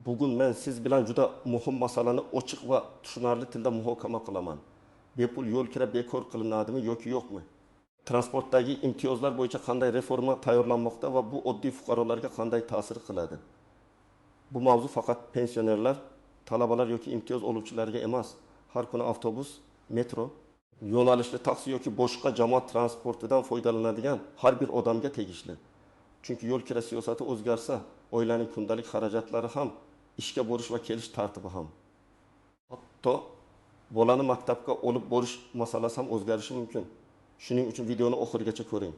Bugun men siz bilan juda muhim masalani ochiq va tushunarli tilda muhokama qilaman. Bepul yo'l kira bekor qilinadimi yoki yo'qmi? Transportdagi imtiyozlar bo'yicha qanday reforma tayyorlanmoqda va bu oddiy fuqarolarga qanday ta'sir qiladi? Bu mavzu faqat pensionerlar, talabalar yoki imtiyoz oluvchilarga emas, har kuni avtobus, metro, yo'nalishli taksi yoki boshqa jamoat transportidan foydalanadigan har bir odamga tegishli. Chunki yo'l kira siyosati o'zgarsa, oilaning kundalik xarajatlari ham, ishga borish va kelish tartibi ham, hatto bolani maktabga olib borish masalasi ham o'zgarishi mumkin. Shuning uchun videoni oxirigacha ko'ring.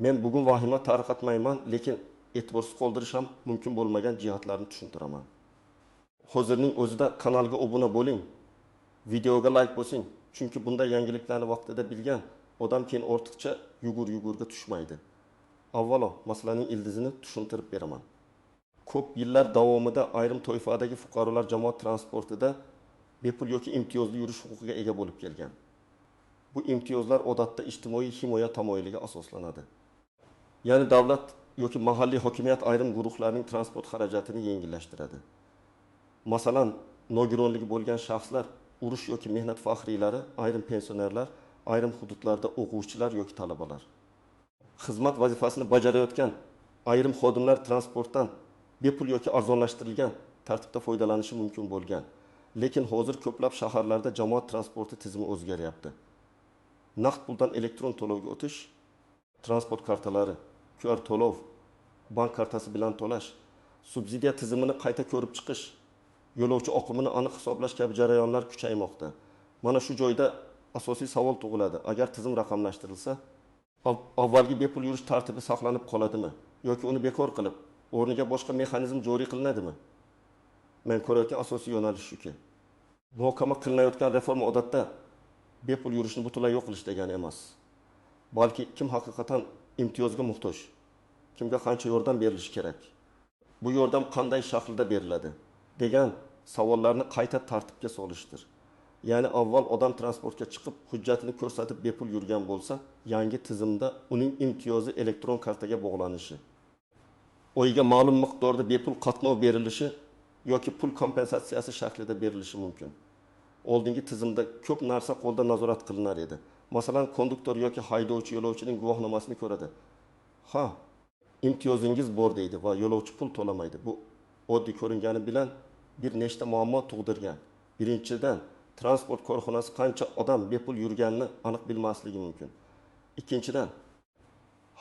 Men bugun vahima tarqatmayman, lekin e'tiborsiz qoldirish ham mumkin bo'lmagan jihatlarni tushuntiraman. Hozirning o'zida kanalga obuna bo'ling, videoga like bosing, chunki bunday yangiliklarni vaqtida bilgan odam keyin ortiqcha yugur-yugurga tushmaydi. Avvalo masalaning ildizini tushuntirib beraman. Ko'p yillar davomida ayrim toifadagi fuqarolar jamoat transportida bepul yoki imtiyozli yurish huquqiga ega bo'lib kelgan. Bu imtiyozlar odatda ijtimoiy himoya tamoyiliga asoslanadi. Ya'ni davlat yoki mahalliy hokimiyat ayrim guruhlarning transport xarajatini yengillashtiradi. Masalan, nogironligi bo'lgan shaxslar, urush yoki mehnat faxriylari, ayrim pensionerlar, ayrim hududlarda o'quvchilar yoki talabalar. Xizmat vazifasini bajarayotgan ayrim xodimlar transportdan bepul yoki arzonlashtirilgan tartibda foydalanishi mumkin bo'lgan. Lekin hozir ko'plab shaharlarda jamoat transporti tizimi o'zgaryapti. Naqd puldan elektron to'lovga o'tish, transport kartalari, QR to'lov, bank kartasi bilan to'lash, subsidiya tizimini qayta ko'rib chiqish, yo'lovchi oqimini aniq hisoblash kabi jarayonlar kuchaymoqda. Mana shu joyda asosiy savol tug'iladi. Agar tizim raqamlashtirilsa, avvalgi bepul yurish tartibi saqlanib qoladimi yoki uni bekor qilib, o'rniga boshqa mexanizm joriy qilinadimi? Men ko'rayotgan asosiy yo'nalish shuki. Muhokama qilinayotgan reforma odatda bepul yurishni butunlay yo'q qilish degani emas. Balki kim haqiqatan imtiyozga muhtoj, kimga qancha yordam berilishi kerak, bu yordam qanday shaklda beriladi degan savollarni qayta tartibga solishdir. Ya'ni avval odam transportga chiqib, hujjatini ko'rsatib bepul yurgan bo'lsa, yangi tizimda uning imtiyozi elektron kartaga bog'lanishi, oyiga ma'lum miqdorda bepul qatnov berilishi yoki pul kompensatsiyasi shaklida berilishi mumkin. Oldingi tizimda ko'p narsa qo'lda nazorat qilinar edi. Masalan, konduktor yoki haydovchi yo'lovchining guvohnomasini ko'radi. Ha, imtiyozingiz bor deydi va yo'lovchi pul to'lamaydi. Bu oddiy ko'ringani bilan bir nechta muammo tug'dirgan. Birinchidan, transport korxonasi qancha odam bepul yurganini aniq bilmasligi mumkin. Ikkinchidan,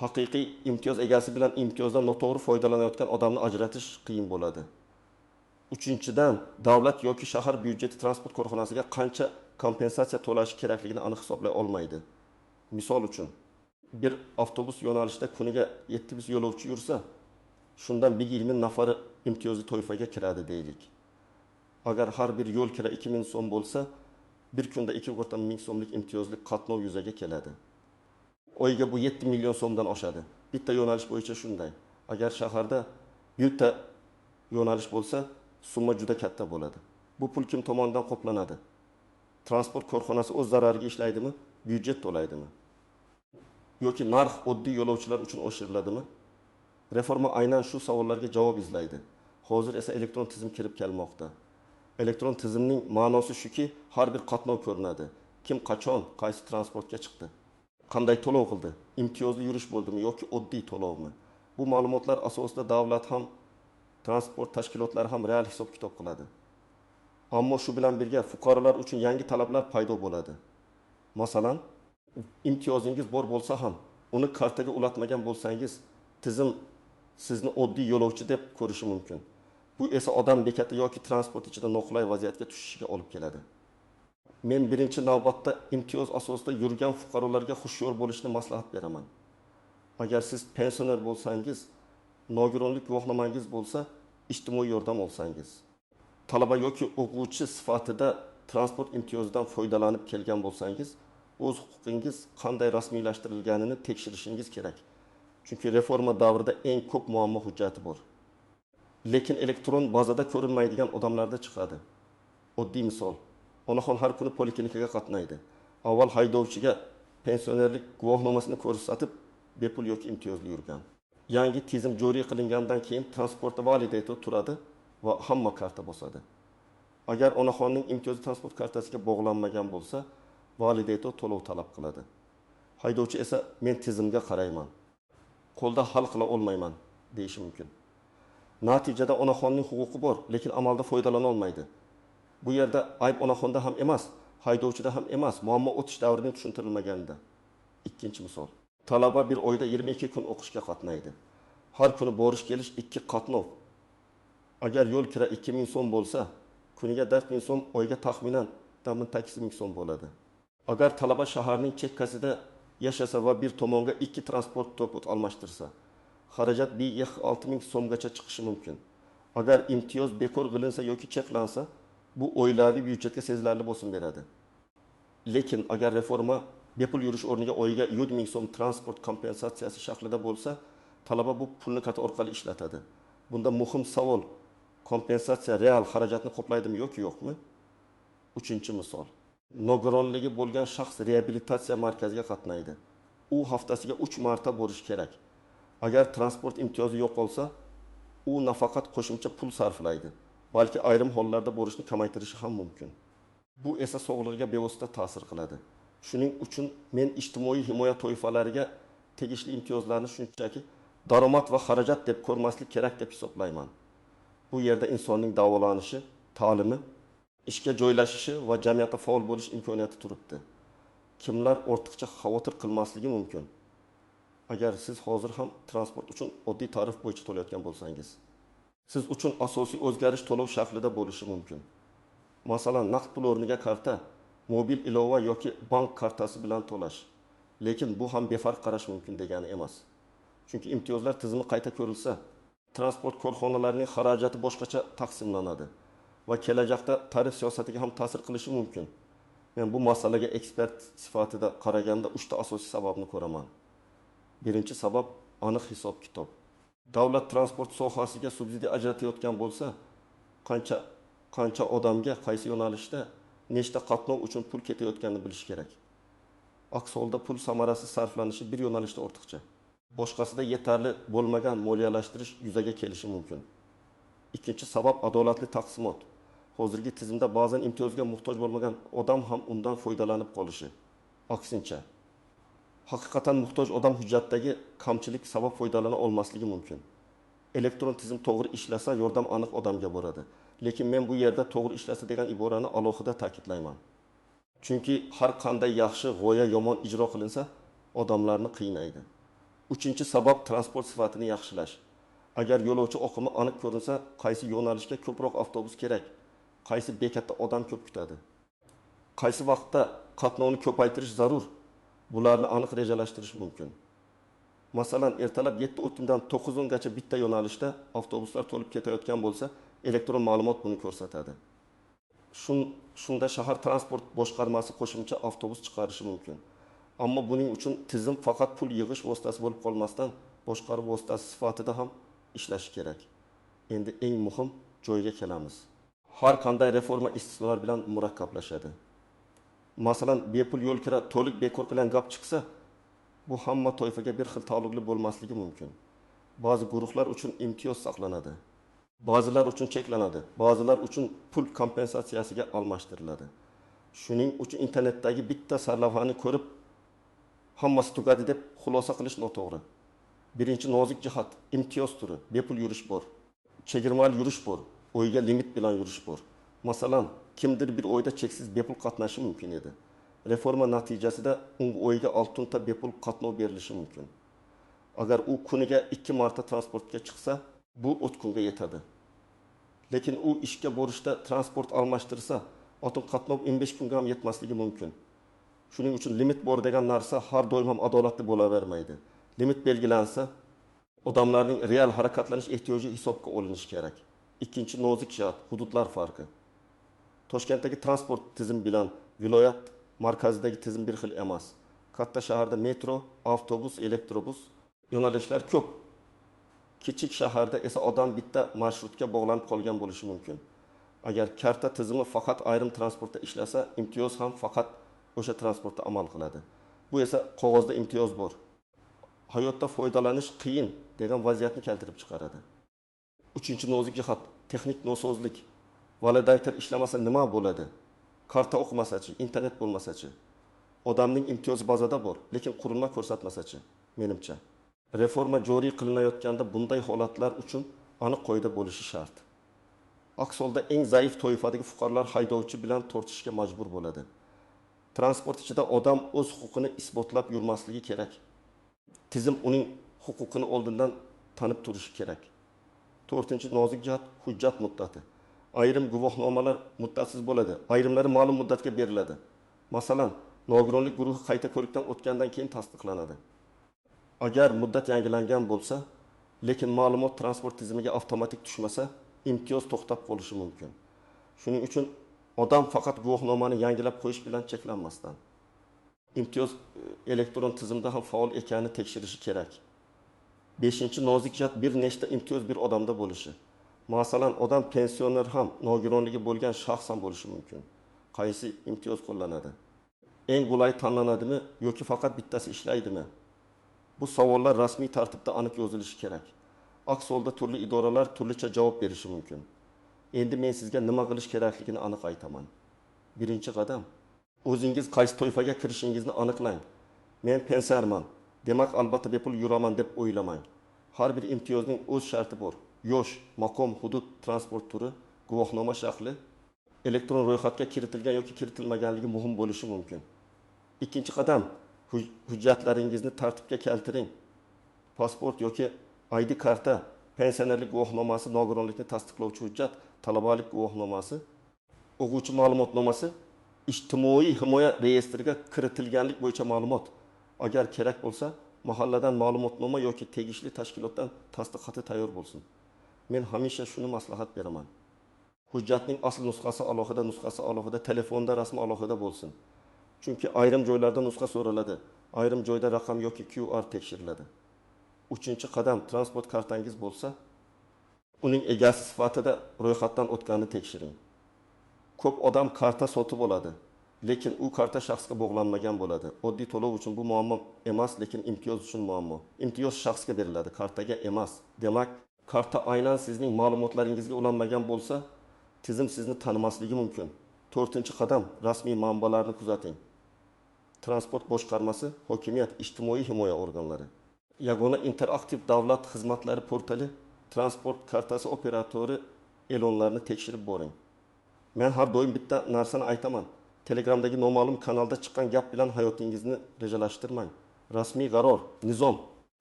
haqiqiy imtiyoz egasi bilan imtiyozdan noto'g'ri foydalanayotgan odamni ajratish qiyin bo'ladi. Uchinchidan, davlat yoki shahar byudjeti transport korxonasiga qancha kompensatsiya to'lashi kerakligini aniq hisoblay olmaydi. Misol uchun, bir avtobus yo'nalishida kuniga 700 yo'lovchi yursa, shundan 20 nafari imtiyozli toifaga kiradi deylik. Agar har bir yo'l kira 2000 so'm bo'lsa, bir kunda 2,25 ming so'mlik imtiyozli qatnov yuzaga keladi. Oyiga bu 7 million so'mdan oshadi. Bitta yo'nalish bo'yicha shunday. Agar shaharda 100 ta yo'nalish bo'lsa, summa juda katta bo'ladi. Bu pul kim tomonidan qoplanadi? Transport korxonasi o'z zarariga ishlaydimi, byudjet to'laydimi? Yoki narx oddiy yo'lovchilar uchun oshiriladimi? Reforma aynan shu savollarga javob izlaydi. Hozir esa elektron tizim kirib kelmoqda. Elektron tizimning ma'nosi shuki, har bir qatnov ko'rinadi. Kim qachon, qaysi transportga chiqdi, qanday to'lov qildi, imtiyozli yurish bo'ldimi yoki oddiy to'lovmi? Bu ma'lumotlar asosida davlat ham, transport tashkilotlari ham real hisob-kitob qiladi. Ammo shu bilan birga fuqarolar uchun yangi talablar paydo bo'ladi. Masalan, imtiyozingiz bor bo'lsa ham, uni kartaga ulatmagan bo'lsangiz, tizim sizni oddiy yo'lovchi deb ko'rishi mumkin. Bu esa odam bekatda yoki transport ichida noqulay vaziyatga tushishiga olib keladi. Men birinchi navbatda imtiyoz asosida yurgan fuqarolarga hushyor bo'lishni maslahat beraman. Agar siz pensioner bo'lsangiz, nogironlik guvohnomangiz bo'lsa, ijtimoiy yordam olsangiz, talaba yoki o'quvchi sifatida transport imtiyozidan foydalanib kelgan bo'lsangiz, o'z huquqingiz qanday rasmiylashtirilganini tekshirishingiz kerak. Chunki reforma davrida eng ko'p muammo hujjati bor. Lekin elektron bazada ko'rinmaydigan odamlarda chiqadi. Oddiy misol, onaxon har kuni poliklinikaga qatnaydi. Avval haydovchiga pensionerlik guvohnomasini ko'rsatib, bepul yoki imtiyozli yurgan. Yangi tizim joriy qilingandan keyin transportda validator turadi. va hamma karta bosadi. Agar onaxonning imtiyozli transport kartasiga bog'lanmagan bo'lsa, validator to'lov talab qiladi. Haydovchi esa men tizimga qarayman, qo'lda hal qila olmayman deyishi mumkin. Natijada onaxonning huquqi bor, lekin amalda foydalana olmaydi. Bu yerda ayb onaxonda ham emas, haydovchida ham emas, muammo o'tish davrining tushuntirilmaganida. Ikkinchi misol. Talaba bir oyda 22 kun o'qishga qatnaydi. Har kuni borish kelish 2 qatnov. Agar yo'l kira 2000 so'm bo'lsa, kuniga 4000 so'm, oyga taxminan 8000 so'm bo'ladi. Agar talaba shaharning chekkasida yashasa va bir tomonga 2 transport to'pi almashtirsa, xarajat 6000 so'mgacha chiqishi mumkin. Agar imtiyoz bekor qilinsa yoki cheklansa, bu oilaviy byudjetga sezilarli bosim beradi. Lekin agar reforma bepul yurish o'rniga oyiga 100 000 so'm transport kompensatsiyasi shaklida bo'lsa, talaba bu pulni karta orqali ishlatadi. Bunda muhim savol: kompensatsiya real xarajatni qoplaydimi yoki yo'qmi? Uchinchi misol. Nogironligi bo'lgan shaxs reabilitatsiya markaziga qatnaydi. U haftasiga 3 marta borish kerak. Agar transport imtiyozi yo'qolsa, u nafaqat qo'shimcha pul sarflaydi, balki ayrim hollarda borishni kamaytirishi ham mumkin. Bu esa sog'lig'iga bevosita ta'sir qiladi. Shuning uchun men ijtimoiy himoya toifalariga tegishli imtiyozlarni shunchaki daromad va xarajat deb ko'rmaslik kerak deb hisoblayman. Bu yerda insonning davolanishi, ta'limi, ishga joylashishi va jamiyatda faol bo'lish imkoniyati turibdi. Kimlar ortiqcha xavotir qilmasligi mumkin? Agar siz hozir ham transport uchun oddiy tarif bo'yicha to'layotgan bo'lsangiz, siz uchun asosiy o'zgarish to'lov shaklida bo'lishi mumkin. Masalan, naqd pul o'rniga karta, mobil ilova yoki bank kartasi bilan to'lash. Lekin bu ham befarq qarash mumkin degani emas. Chunki imtiyozlar tizimi qayta ko'rilsa, transport korxonalarining xarajati boshqacha taqsimlanadi va kelajakda tarif siyosatiga ham ta'sir qilishi mumkin. Men bu masalaga ekspert sifatida qaraganda 3 ta asosiy sababni ko'raman. Birinchi sabab aniq hisob-kitob. Davlat transport sohasiga subsidiya ajratayotgan bo'lsa, qancha odamga qaysi yo'nalishda nechta qatnov uchun pul ketayotganini bilish kerak. Aks holda pul samarasiz sarflanishi bir yo'nalishda ortiqcha, boshqasida yetarli bo'lmagan moliyalashtirish yuzaga kelishi mumkin. Ikkinchi sabab adolatli taqsimot. Hozirgi tizimda ba'zan imtiyozga muhtoj bo'lmagan odam ham undan foydalanib qolishi. Aksincha, haqiqatan muhtoj odam hujjatdagi kamchilik sabab foydalana olmasligi mumkin. Elektron tizim to'g'ri ishlasa, yordam aniq odamga boradi. Lekin men bu yerda to'g'ri ishlasa degan iborani alohida ta'kidlayman. Chunki har qanday yaxshi g'oya yomon ijro qilinsa, odamlarni qiynaydi. Uchinchi sabab transport sifatini yaxshilash. Agar yo'lovchi oqimi aniq ko'rinsa, qaysi yo'nalishga ko'proq avtobus kerak, qaysi bekatda odam ko'p kutadi, qaysi vaqtda qatnovni ko'paytirish zarur, bularni aniq rejalashtirish mumkin. Masalan, ertalab 7:30 dan 9:10 gacha bitta yo'nalishda avtobuslar to'lib ketayotgan bo'lsa, elektron ma'lumot buni ko'rsatadi. Shunda shahar transport boshqarmasi qo'shimcha avtobus chiqarishi mumkin. Ammo buning uchun tizim faqat pul yig'ish vositasi bo'lib qolmasdan, boshqaruv vositasi sifatida ham ishlashi kerak. Endi eng muhim joyga kelamiz. Har qanday reforma istisnolar bilan murakkablashadi. Masalan, bepul yo'l kira to'liq bekor qilingan gap chiqsa, bu hamma toifaga bir xil taalluqli bo'lmasligi mumkin. Ba'zi guruhlar uchun imtiyoz saqlanadi, ba'zilar uchun cheklanadi, ba'zilar uchun pul kompensatsiyasiga almashtiriladi. Shuning uchun internetdagi bitta sarlavhani ko'rib hammasi tugadi deb xulosa qilish noto'g'ri. Birinchi nozik jihat imtiyoz turi, bepul yurish bor, chegirmali yurish bor, oyga limit bilan yurish bor. Masalan, kimdir bir oyda cheksiz bepul qatnashi mumkin edi. Reforma natijasida unga oyga 6 ta bepul qatnov berilishi mumkin. Agar u kuniga 2 marta transportga chiqsa, bu 3 kunga yetadi. Lekin u ishga borishda transport almashtirsa, otun qatnov 15 kunga ham yetmasligi mumkin. Shuning uchun limit bor degan narsa har doim ham adolatli bo'lavermaydi. Limit belgilansa, odamlarning real harakatlanish ehtiyoji hisobga olinishi kerak. Ikkinchi nozik jihat hududlar farqi. Toshkentdagi transport tizimi bilan viloyat markazidagi tizim bir xil emas. Katta shaharda metro, avtobus, elektrobus yo'nalishlar ko'p. Kichik shaharda esa odam bitta marshrutga bog'lanib qolgan bo'lishi mumkin. Agar karta tizimi faqat ayrim transportda ishlasa, imtiyoz ham faqat o'sha transportda amal qiladi. Bu esa qog'ozda imtiyoz bor, hayotda foydalanish qiyin degan vaziyatni keltirib chiqaradi. Uchinchi nozik jihat Texnik nosozlik. Validator ishlamasa nima bo'ladi? Karta o'qimasachi? Internet bo'lmasachi? Odamning imtiyozi bazada bor, lekin qurilma ko'rsatmasachi? Menimcha, reforma joriy qilinayotganda bunday holatlar uchun aniq qoida bo'lishi shart. Aks holda eng zaif toifadagi fuqarolar haydovchi bilan tortishishga majbur bo'ladi. Transport ichida odam o'z huquqini isbotlab yurmasligi kerak. Tizim uning huquqini oldindan tanib turishi kerak. To'rtinchi nozik jihat hujjat muddati. Ayrim guvohnomalar muddatsiz bo'ladi, ayrimlari ma'lum muddatga beriladi. Masalan, nogironlik guruhi qayta ko'rikdan o'tgandan keyin tasdiqlanadi. Agar muddat yangilangan bo'lsa, lekin ma'lumot transport tizimiga avtomatik tushmasa, imtiyoz to'xtab qolishi mumkin. Shuning uchun odam faqat guvohnomani yangilab qo'yish bilan cheklanmasdan, imtiyoz elektron tizimda ham faol ekanini tekshirishi kerak. Beshinchi nozik jihat bir nechta imtiyoz bir odamda bo'lishi. Masalan, odam pensioner ham, nogironligi bo'lgan shaxs ham bo'lishi mumkin. Qaysi imtiyoz qo'llanadi? Eng qulay tanlanadimi yoki faqat bittasi ishlaydimi? Bu savollar rasmiy tartibda aniq yozilishi kerak. Aks holda turli idoralar turlicha javob berishi mumkin. Endi men sizga nima qilish kerakligini aniq aytaman. Birinchi qadam, o'zingiz qaysi toifaga kirishingizni aniqlang. Men pensionerman, demak albatta bepul yuraman deb o'ylamang. Har bir imtiyozning o'z sharti bor. Yosh, maqom, hudud, transport turi, guvohnoma shakli, elektron ro'yxatga kiritilgan yoki kiritilmaganligi muhim bo'lishi mumkin. Ikkinchi qadam, hujjatlaringizni tartibga keltiring. Pasport yoki ID karta, pensionerlik guvohnomasi, nogironlikni tasdiqlovchi hujjat, talabalik guvohnomasi, o'quvchi ma'lumotnomasi, ijtimoiy himoya reyestriga kiritilganlik bo'yicha ma'lumot. Agar kerak bo'lsa, mahalladan ma'lumotnoma yoki tegishli tashkilotdan tasdiq xati tayyor bo'lsin. Men hamisha shuni maslahat beraman. Hujjatning asl nusxasi alohida, nusxasi alohida, telefonda rasmi alohida bo'lsin. Chunki ayrim joylarda nusxa so'raladi, ayrim joyda raqam yoki QR tekshiriladi. Uchinchi qadam, transport kartangiz bo'lsa, uning egasi sifatida ro'yxatdan o'tganini tekshiring. Ko'p odam karta sotib oladi, lekin u karta shaxsga bog'lanmagan bo'ladi. Oddiy to'lov uchun bu muammo emas, lekin imtiyoz uchun muammo. Imtiyoz shaxsga beriladi, kartaga emas. Demak, karta aynan sizning ma'lumotlaringizga ulanmagan bo'lsa, tizim sizni tanimasligi mumkin. To'rtinchi qadam, rasmiy manbalarni kuzating. Transport boshqarmasi, hokimiyat, ijtimoiy himoya organlari. Yagona interaktiv davlat xizmatlari portali, transport kartasi operatori e'lonlarini tekshirib boring. Men har doim bitta narsani aytaman. Telegramdagi noma'lum kanalda chiqqan gap bilan hayotingizni rejalashtirmang. Rasmiy qaror, nizom,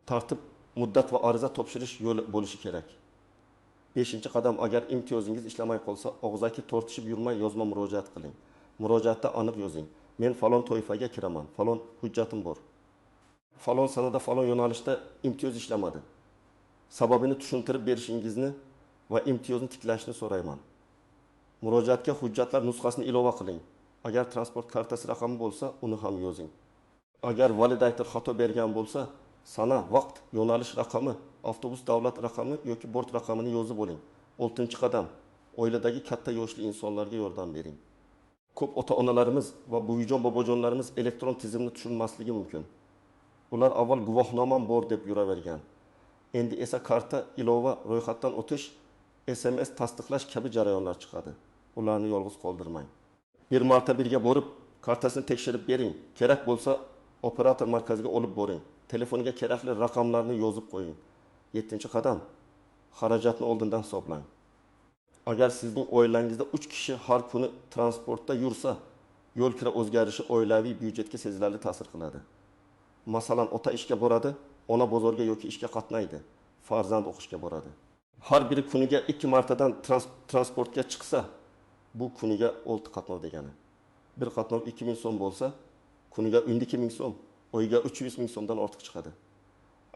tartib, muddat va ariza topshirish yo'li bo'lishi kerak. Beshinchi qadam, agar imtiyozingiz ishlamay qolsa, og'zaki tortishib yurmay yozma murojaat qiling. Murojaatda aniq yozing. Men falon toifaga kiraman, falon hujjatim bor. Falon sanada falon yo'nalishda imtiyoz ishlamadi. Sababini tushuntirib berishingizni va imtiyozni tiklashni so'rayman. Murojaatga hujjatlar nusxasini ilova qiling. Agar transport kartasi raqami bo'lsa, uni ham yozing. Agar validator xato bergan bo'lsa, sana, vaqt, yo'nalish raqami, avtobus davlat raqami yoki bort raqamini yozib oling. Oltinchi qadam, oiladagi katta yoshli insonlarga yordam bering. Ko'p ota-onalarimiz va buvijon bobojonlarimiz elektron tizimni tushunmasligi mumkin. Ular avval guvohnomam bor deb yuravergan. Endi esa karta, ilova, ro'yxatdan o'tish, SMS tasdiqlash kabi jarayonlar chiqadi. Ularni yolg'iz qoldirmang. Bir marta birga borib, kartasini tekshirib bering. Kerak bo'lsa, operator markaziga olib boring. Telefonga kerakli raqamlarni yozib qo'ying. Yettinchi qadam, xarajatni oldindan hisoblang. Agar sizning oilangizda 3 kishi har kuni transportda yursa, yo'l kira o'zgarishi oilaviy byudjetga sezilarli ta'sir qiladi. Masalan, ota ishga boradi, ona bozorga yoki ishga qatnaydi, farzand o'qishga boradi. Har biri kuniga 2 martadan transportga chiqsa, bu kuniga 6 qatnov degani. Bir qatnov 2000 so'm bo'lsa, kuniga 12000 so'm, oyiga 300 ming so'mdan ortiq chiqadi.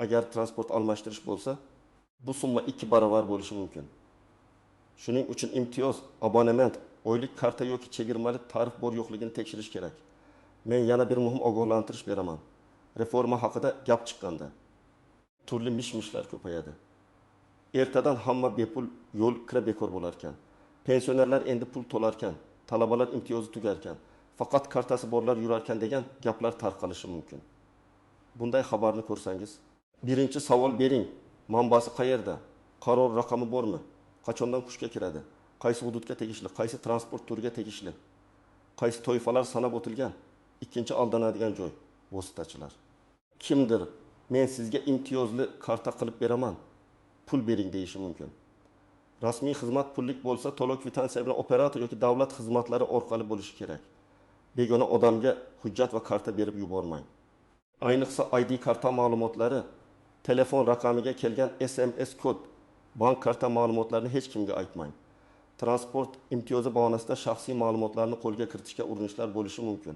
Agar transport almashtirish bo'lsa, bu summa 2 barobar bo'lishi mumkin. Shuning uchun imtiyoz, abonement, oylik karta yoki chegirmali tarif bor yo'qligini tekshirish kerak. Men yana bir muhim ogohlantirish beraman. Reforma haqida gap chiqqanda turli mish-mishlar ko'payadi. Ertadan hamma bepul yo'l kira bekor bo'larkan. Pensionerlar endi pul to'larkan, talabalar imtiyozi tugarkan, faqat kartasi borlar yurarkan degan gaplar tarqalishi mumkin. Bunday xabarni ko'rsangiz, birinchi savol bering. Manbasi qayerda? Qaror raqami bormi? Qachondan kuchga kiradi? Qaysi hududga tegishli? Qaysi transport turiga tegishli? Qaysi toifalar sanab o'tilgan? Ikkinchi aldanadigan joy vositachilar. Kimdir men sizga imtiyozli karta qilib beraman, pul bering deyishi mumkin. Rasmiy xizmat pullik bo'lsa, to'lov kvitansiya bilan operator yoki davlat xizmatlari orqali bo'lishi kerak. Begona odamga hujjat va karta berib yubormang. Ayniqsa ID karta ma'lumotlari, telefon raqamiga kelgan SMS kod, bank karta ma'lumotlarini hech kimga aytmang. Transport imtiyozi bahonasida shaxsiy ma'lumotlarni qo'lga kiritishga urinishlar bo'lishi mumkin.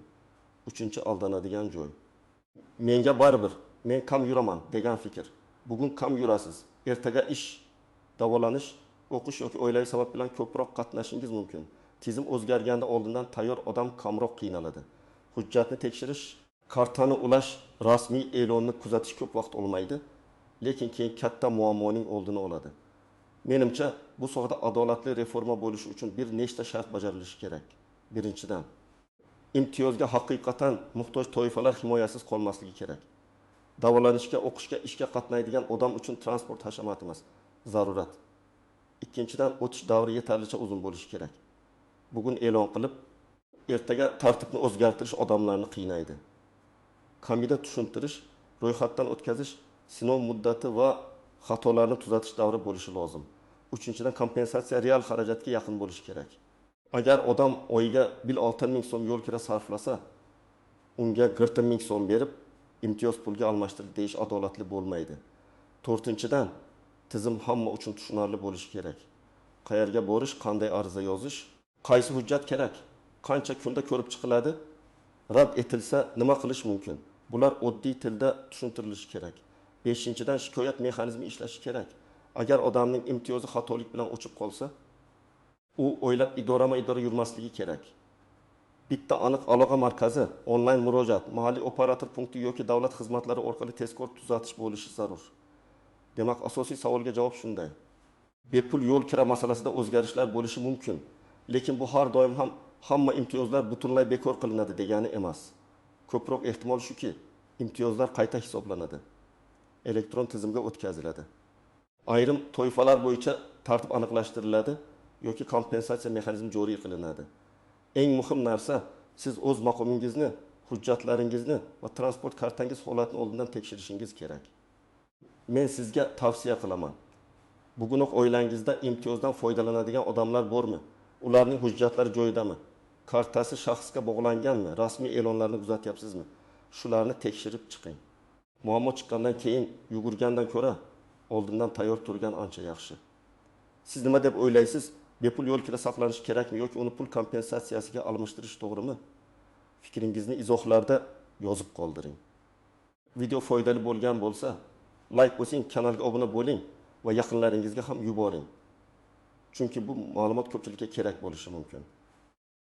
Uchinchi aldanadigan joy. Menga baribir, men kam yuraman degan fikr. Bugun kam yurasiz, ertaga ish, davolanish, o'qish yoki oilaviy sabab bilan ko'proq qatnashingiz mumkin. Tizim o'zgarganda oldindan tayyor odam kamroq qiynaladi. Hujjatni tekshirish, kartani ulash, rasmiy e'lonni kuzatish ko'p vaqt olmaydi, lekin keyin katta muammoning oldini oladi. Menimcha, bu sohada adolatli reforma bo'lishi uchun bir nechta shart bajarilishi kerak. Birinchidan, imtiyozga haqiqatan muhtoj toifalar himoyasiz qolmasligi kerak. Davolanishga, o'qishga, ishga qatnaydigan odam uchun transport hashamat emas, zarurat. Ikkinchidan, o'tish davri yetarlicha uzun bo'lishi kerak. Bugun e'lon qilib, ertaga tartibni o'zgartirish odamlarni qiynaydi. Kamida tushuntirish, ro'yxatdan o'tkazish, sinov muddati va xatolarni tuzatish davri bo'lishi lozim. Uchinchidan, kompensatsiya real xarajatga yaqin bo'lishi kerak. Agar odam oyiga 5-6 ming so'm yo'l kira sarflasa, unga 40 ming so'm berib, imtiyoz pulga almashtirdi deyish adolatli bo'lmaydi. To'rtinchidan, tizim hamma uchun tushunarli bo'lishi kerak. Qayerga borish, qanday ariza yozish, qaysi hujjat kerak, qancha kunda ko'rib chiqiladi, rad etilsa nima qilish mumkin? Bular oddiy tilda tushuntirilishi kerak. Beshinchidan, shikoyat mexanizmi ishlashi kerak. Agar odamning imtiyozi xatolik bilan o'chib qolsa, u o'ylab idorama-idora yurmasligi kerak. Bitta aniq aloqa markazi, onlayn murojaat, mahalliy operator punkti yoki davlat xizmatlari orqali tezkor tuzatish bo'lishi zarur. Demak, asosiy savolga javob shunday. Bepul yo'l kira masalasida o'zgarishlar bo'lishi mumkin, lekin bu har doim ham hamma imtiyozlar butunlay bekor qilinadi degani emas. Ko'proq ehtimol shuki, imtiyozlar qayta hisoblanadi, elektron tizimga o'tkaziladi. Ayrim toifalar bo'yicha tartib aniqlashtiriladi yoki kompensatsiya mexanizmi joriy qilinadi. Eng muhim narsa, siz o'z maqomingizni, hujjatlaringizni va transport kartangiz holatini oldindan tekshirishingiz kerak. Men sizga tavsiya qilaman. Bugunoq oilangizda imtiyozdan foydalanadigan odamlar bormi? Ularning hujjatlari joyidami? Kartasi shaxsga bog'langanmi? Rasmiy e'lonlarni kuzatyapsizmi? Shularni tekshirib chiqing. Muammo chiqqandan keyin yugurgandan ko'ra oldindan tayyor turgan ancha yaxshi. Siz nima deb o'ylaysiz? Bepul yo'l kira saqlanishi kerakmi yoki uni pul kompensatsiyasiga almashtirish to'g'rimi? Fikringizni izohlarda yozib qoldiring. Video foydali bo'lgan bo'lsa, like bosing, kanalga obuna bo'ling va yaqinlaringizga ham yuboring. Chunki bu ma'lumot ko'pchilikka kerak bo'lishi mumkin.